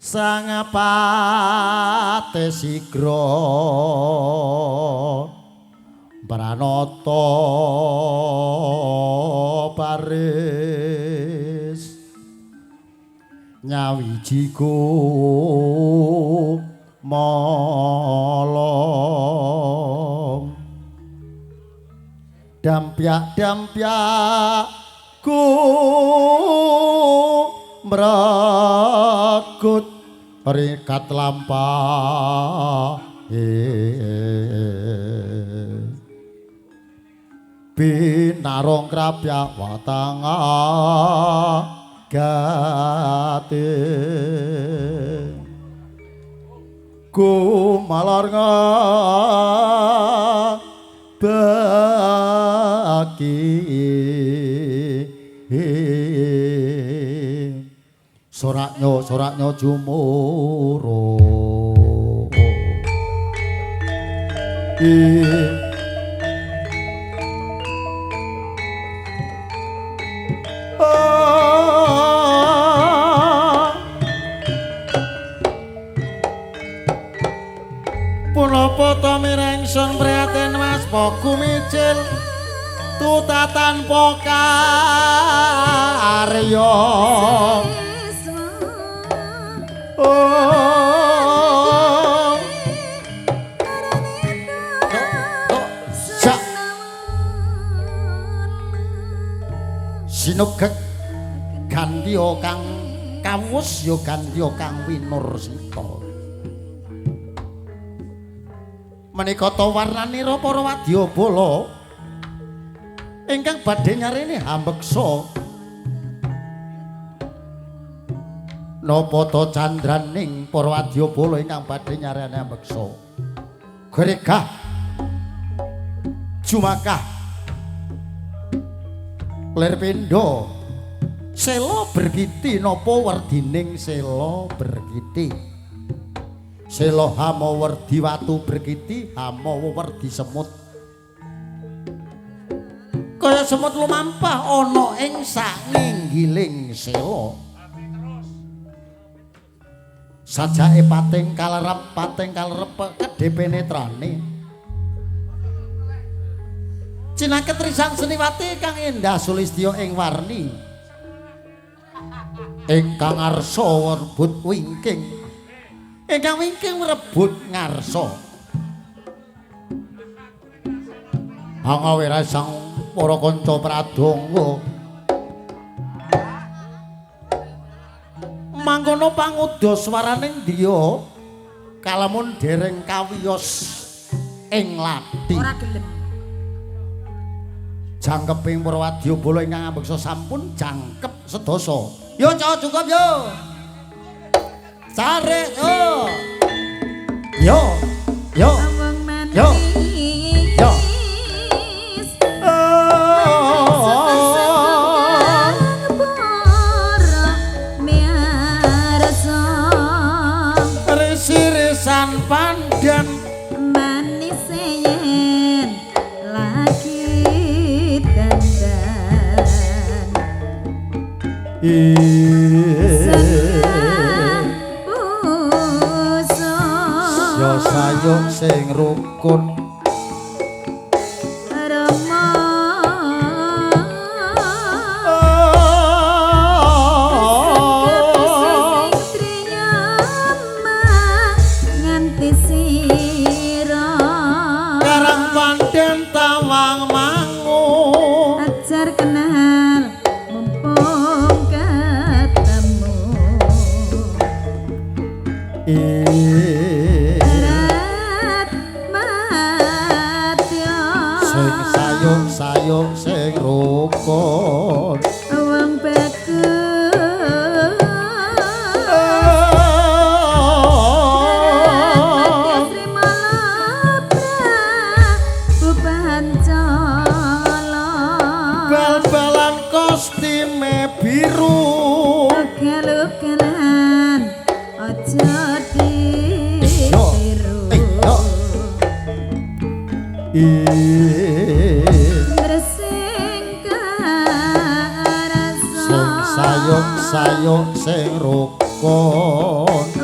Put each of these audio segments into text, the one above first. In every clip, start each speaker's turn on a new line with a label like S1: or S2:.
S1: Sang Pate sigra pranata baris nyawiji go molong dampyak-dampyak ku mragut rikat lampah binarong krapyak watang gati gumalar baki soraknyo soraknyo jumuro punapa ta mireng sun prihatin mas kumicil tutatan pokarya. Sinugek gandya kang kawus ya gandya kang winursita. Menika ta warnanira para wadyabala ingkang badhe nyarene hambeksa. Napa ta candraning para wadyabala ingkang badhe nyarene hambeksa? Gregah jumakah lir pindha sela berkiti napa werdining sela berkiti? Sela hama werdi watu berkiti, hama werdi semut. Kaya semut lumampah ana ing sanginggiling sela. Sajake pating kalerep, pating kalerep kedhe penetrane. Cinaket risang seniwati kang endah sulistya ing warni. Ingkang ngarsa rebut wingking. Ingkang wingking rebut ngarsa. Hangawira sang para kanca pradonga. Mangkono panguda swaraning driya kalamun dereng kawiyos ing lathi.
S2: Ora gelem.
S1: Jangkeping para wadyabala ingkang ambeksa sampun jangkep sedasa. Yo cok cukup yo. Tarik yo. Yo. Yo. Yo. Yo. Risi-risan pandan
S2: manis yen lagi dandan.
S1: Yo sayuk sing rukun
S2: Rama nganti sira
S1: karang pandan tawang mangu
S2: ajar kenal mumpung ketemu.
S1: Sing sayuk-sayuk sing rukun
S2: wong bagus
S1: bal-balan kostime biru
S2: ugal-ugalan aja ditiru. Sing
S1: sayuk-sayuk sing rukun.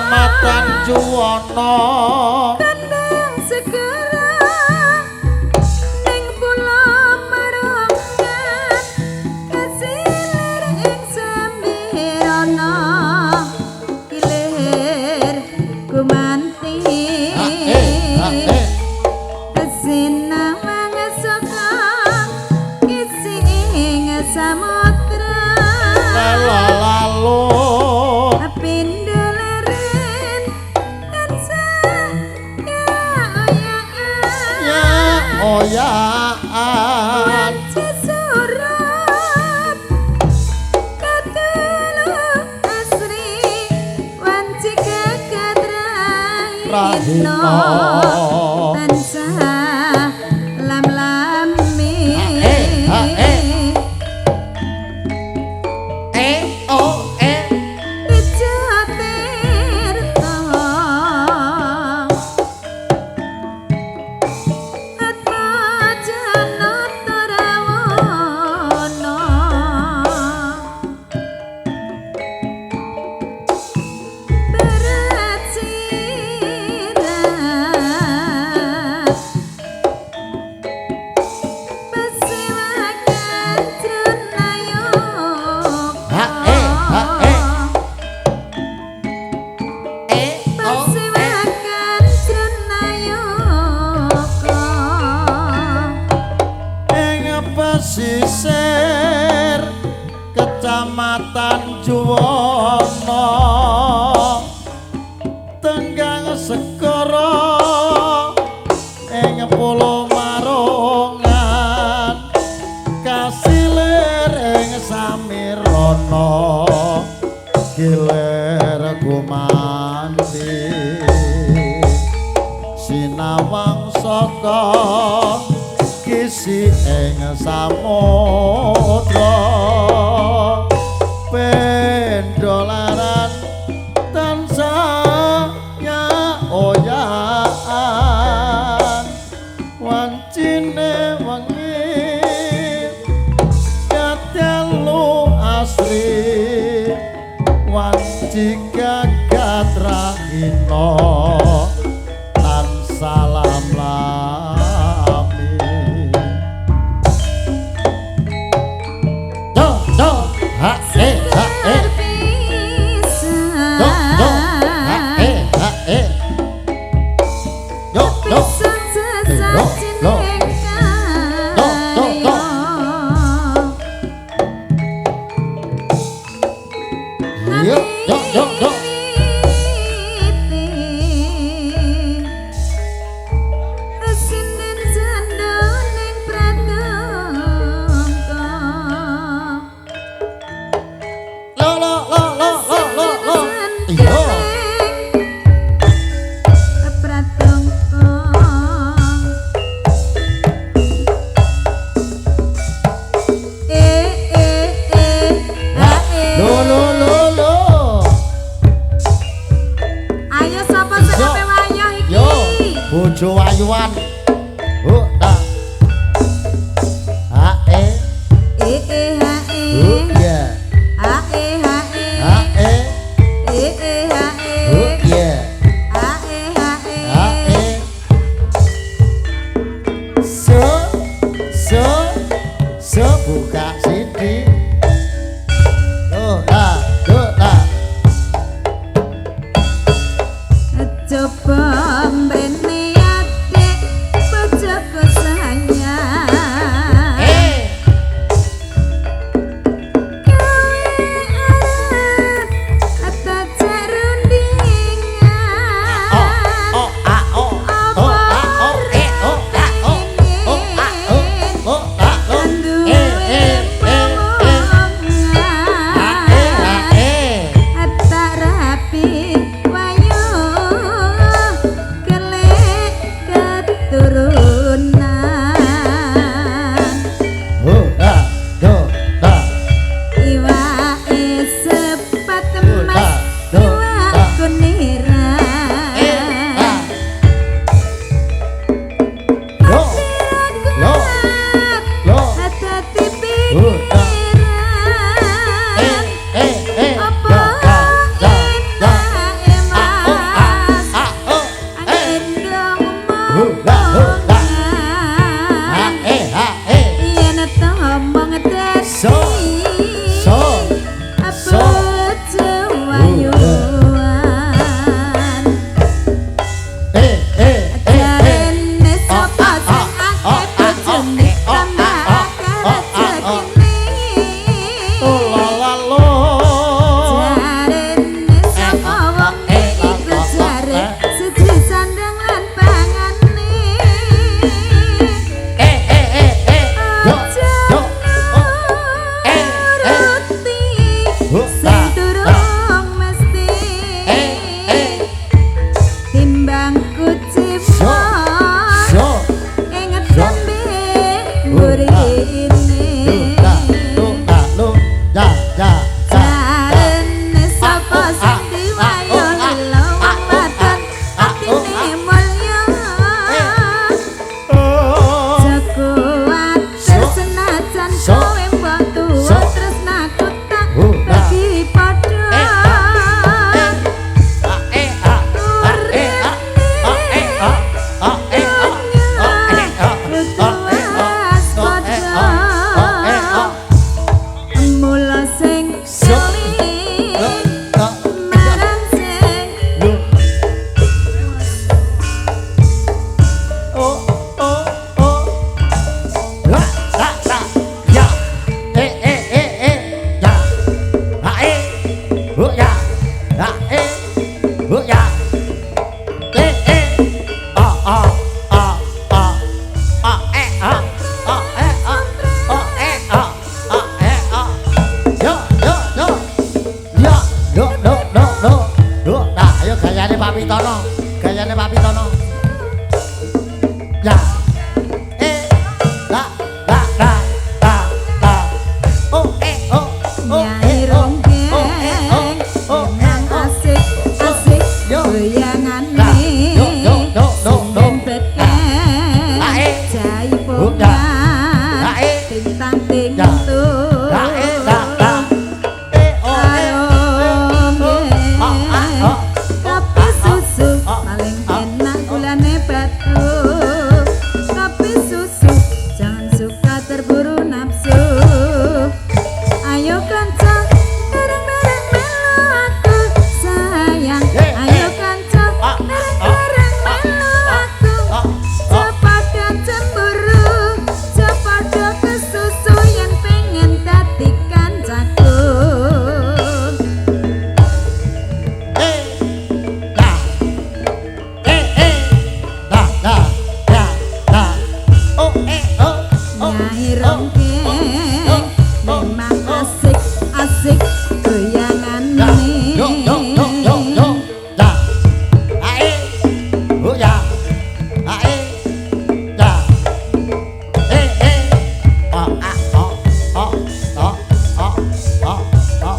S1: Kecamatan Juwana
S2: Tenang segera ning pulo Marongan kasilir ing Sambirana kilir gumanti
S1: Ha eh ha eh
S2: Sinawang saka kisi ing samudra
S1: la la la lo
S2: Pindolaren tansah ya
S1: ya oyaan
S2: Wanci surat katelu asri wanci gagat
S1: Rahina
S2: rahina tansah lam-lami
S1: Ha, eh, ha, eh. E o e
S2: Tejo tirta Atmajana Tarawana Berat sirat Pesewakan Trunayaka
S1: Ha, eh, ha, eh. E o e
S2: Pesewakan Trunayaka
S1: ing pesisir Kecamatan Juwana tenggang segara ing Pulo Marongan kasilir ing Samirana gilir gumanti sinawang saka kisi ing samudra pendolaran tansah ya oyaan wancine wengi katelu asri wanci gagat rahina tansah lam-lami do do ha e ha e do do ha e ha e do do Lo, lo. Do, do, do. Yo, yo, yo, yo. Lo lo lo lo lo lo lo. Iya. Lo lo lo lo.
S2: Ayo sapa sing
S1: Yo.
S2: ape wayah iki?
S1: Yo, bojo wayuan. Hu ta. Ha e.
S2: E e ha e.
S1: Hu ya.
S2: Ha e ha e.
S1: Ha e.
S2: E e ha e.
S1: Hu ya.
S2: Ha e ha e.
S1: Ha e. So so so buka sidi. Do ta do ta.
S2: Coba mrene adik bojoku sayang.
S1: Eh.
S2: Kowe arep tak rundingan.
S1: O o a o o a o e o a o o a o o a o e e e e a e a e.
S2: Tak rapi wayu kelir.
S1: Gayane Pak Pitono. Ya. Eh. La la la la la. Oh eh oh oh
S2: Nyai
S1: eh oh oh eh oh
S2: Ronggeng
S1: oh eh
S2: memang
S1: oh.
S2: asik asik
S1: Yo.
S2: goyangane.
S1: Yo yo yo yo yo.
S2: Sinden beken
S1: La eh.
S2: jaipongan
S1: La eh.
S2: tintang ting
S1: Ya. La eh la la. Eh oh eh. Oh ah oh.
S2: Kopi susu
S1: Oh,
S2: paling
S1: oh,
S2: enak gulane batu. Kopi susu jangan suka terburu nafsu. Ayo kanca bareng-bareng melu aku sayang.
S1: Eh,
S2: Ayo
S1: eh.
S2: kanca
S1: Ah,
S2: bareng-bareng melu aku.
S1: Oh, oh.
S2: Cepada cemburu, cepada kesusu yen pengen dadi kancaku.
S1: Eh, la. Eh, eh. La, la, la, la. Oh, eh, oh, oh.
S2: Nyai
S1: oh,
S2: Ronggeng
S1: oh, oh,
S2: memang
S1: oh.
S2: asik asik goyangane.
S1: Ya, yo, yo, yo, yo, yo. La. A, eh. Oh, ya. A, eh. Ya. Eh, eh. A, a, o, o, o, o, o, o, o,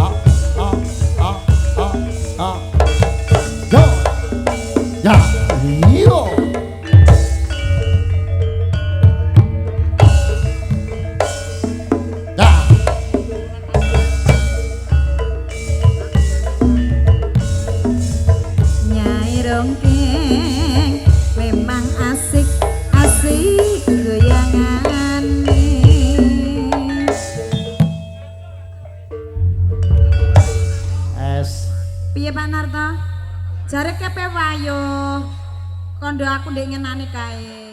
S1: o, o, o, o. Yo. Ya. Yo. Ya.
S2: Nyai Ronggeng memang asik asik goyangane.
S1: Es.
S2: Piye Pak Narto? Jare kepe wayo. Kondo aku ndek ngenane kae.